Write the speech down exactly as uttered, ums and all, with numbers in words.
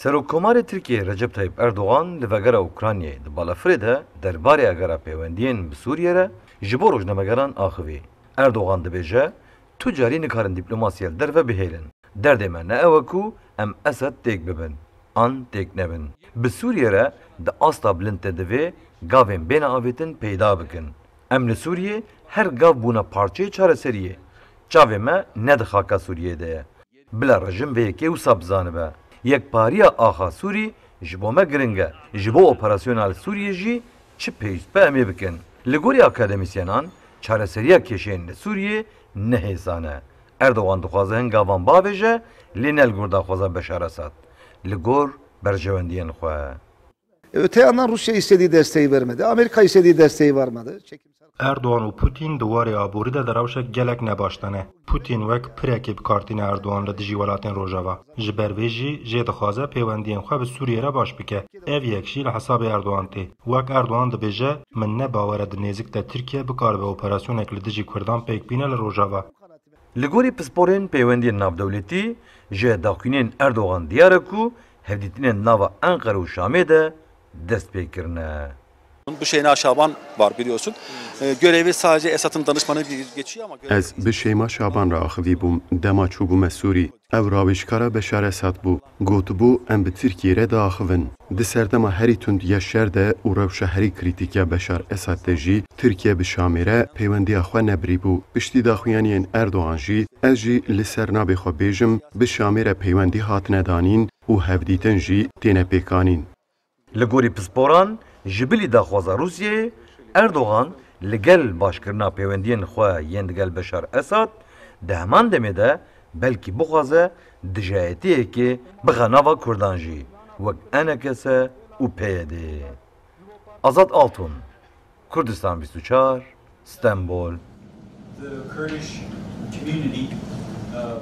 Serokkomarê Tirkiyeyê Recep Tayyip Erdogan li vegera Ukraynayê di balafirê de derbarê agera peywendiyên bi Sûriyê re ji bo rojnamegeran axivî. Erdogan dibêje, tu carî nikarin dîplomasiya li derve bihêlin. Derdê me ne ew e ku em Esed têk bibin an têk nebin. Bi Sûriyê re di asta bilind de divê gavên bêne avêtin peyda bikin. Em li Sûriyê her gav bûne parçeyê çareseriyê. Çavê me ne di xaka Sûriyê de ye. Bila rejim vê yekê wisa bizanibe. Yekpariya axa Sûrî ji bo me giring e. Ji bo operasyona li Sûriyê jî çi pêwîst be em ê bikin. Li gorî akademîsyenan, çareseriya kêşeyên li Sûriyê ne hêsan e. Erdogan dixwaze hin gavan bavêje, lê ne li gor daxwaza Beşar Esad. Li gor berjewendiyên xwe. E, öte yandan Rusya istediği desteği vermedi. Amerika istediği desteği vermedi. Çekimsel. Erdogan û Putin di warê aborî de di rewşek gelek nebaş de ne. Putin wek pirekê bi kar tîne Erdogan li dijî welatên Rojava. Ji ber vê jî jê dixwaze pêwendiyên xwe bi Sûriyê re baş bike. Ev yek jî li hesabê Erdogan tê. Wek Erdogan dibêje, min ne bawer e di nêzik de Tirkiye bikaribe operasyonek li dijî Kurdan pêk bîne li Rojava. Li gorî pisporên peywendiyên navdewletî, ji daxuyaniyên Erdogan diyar e ku hevdîtinên nava Enqere û Şamê de dest pê kirine. Bu Şeyna Şaban var biliyorsun. E, görevi sadece Esad'ın danışmanı gibi geçiyor ama görevi Ez bi Şeyma Şaban re axivî bûm, dema çûbûme Sûrî. Ew rawêjkara Beşar Esad bû. Gotibû, em bi Tirkiyê re diaxivin. Di serdema herî tund ya şer de û rewşa herî krîtîk ya Beşar Esad de jî Tirkiye bi Şamê re peywendiya xwe nebirîbû. Piştî daxuyaniyên Erdogan jî, ez jî li ser navê xwe bêjim, bi Şamê re peywendî hatine danîn û hevdîtin jî têne pêkanîn. Li gorî pisporan, ji bilî daxwaza Rûsyayê, Erdogan li gel başkirina peywendiyên xwe yên digel Beşar Esad, di heman demê de belkî bixwaze dijayetiyekê bixe nava Kurdan jî, wek E N K S û P Y D. Azad Altun, Kurdistan bîst û çar, Stenbol. The Kurdish community, uh,